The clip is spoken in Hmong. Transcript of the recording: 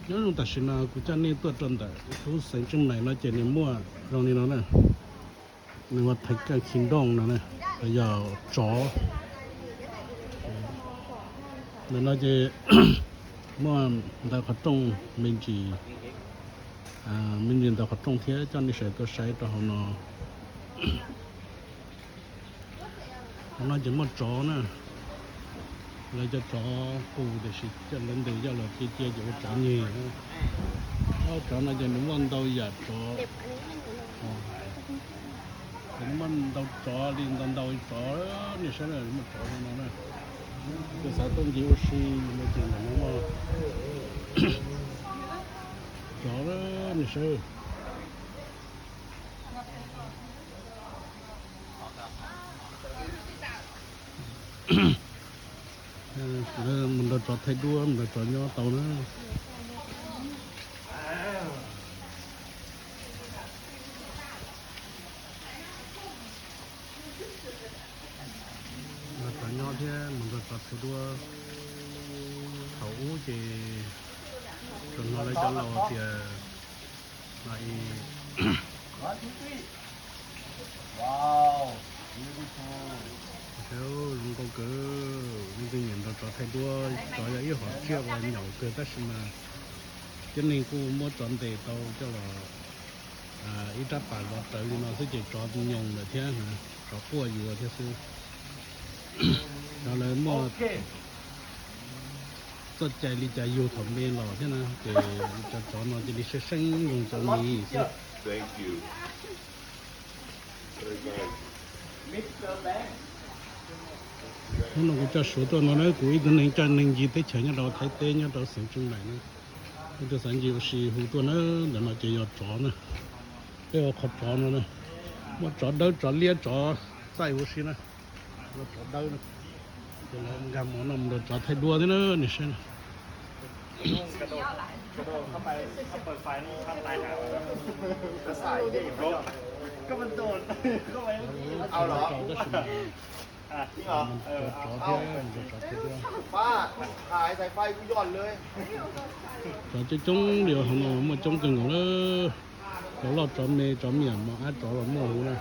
Nyob zoo tam sim no kuv coj nej tuaj rau ntawm lub xeev Tseej Maiv no ces nws muaj zoo li no na. Nws ua Thaiv Kaj Khi Nrooj no na, yog tsov. Ntawm no ces muaj ntawv qhov rooj me ntsis, me ntsis ntawv qhov rooj thiab coj nej sawv tuaj saib rau hauv no. Hauv no ces muaj tsov na, lawv cov tsov qus tiam sis coj lawv ntes coj los cia cia ces ua tsov nyeg. Tsov no ces nws muaj ntau yam tsov, nws muaj ntau tsov li ntau ntau tsov, nej saib na, muaj tsov li no na. Tus xav tuaj ncig ua si no ces ntawm no muaj tsov, nej saib. Mus nrog tsov thaij duab, mus nrog tsov nyob tau na. Nrog tsov nyob thiab mus nrog tsov thaij duab. Thaum ub ces tsuas hnov lawv cov laus tias, zoo nkauj kawg, leej twg nyiam nrog tsov thaij duab, tsov yog ib hom tsiaj uas nyaum kawg tab sis mas cov neeg kuj muab tsov ntes tau coj los ib rab pas zov rawv li no xwb ces tsov nyoos lawm thiab, tsov quaj yuav thiab xwb. Cov lawv muaj txoj cai li cas yug thaum me los thiab na, ces cov tsov no cia li seeb seeb zoo cov miv xwb. Hnub no kuv coj suav tuaj no na, kuv ib tug neeg coj neeg ncig teb chaws nyob rau Thaib teb nyob rau xeev Tseej Maiv na. Leej twg xav ncig ua si hu tuaj na. Ntawm no ces yog tsov na, peb ua qhov tsov no na, muaj tsov dawb tsov liab tsov txaij huv si na. Tsov dawb na, ces lawv nkag mov no mus nrog tsov thaij duab thiab na, nej saib na. Tsov thiab, tsov thiab. Tsov coob coob li hauv no muaj coob kawg nkaus na. Tsov loj tsov me tsov me nyuam mos ab tsov los muaj huv na.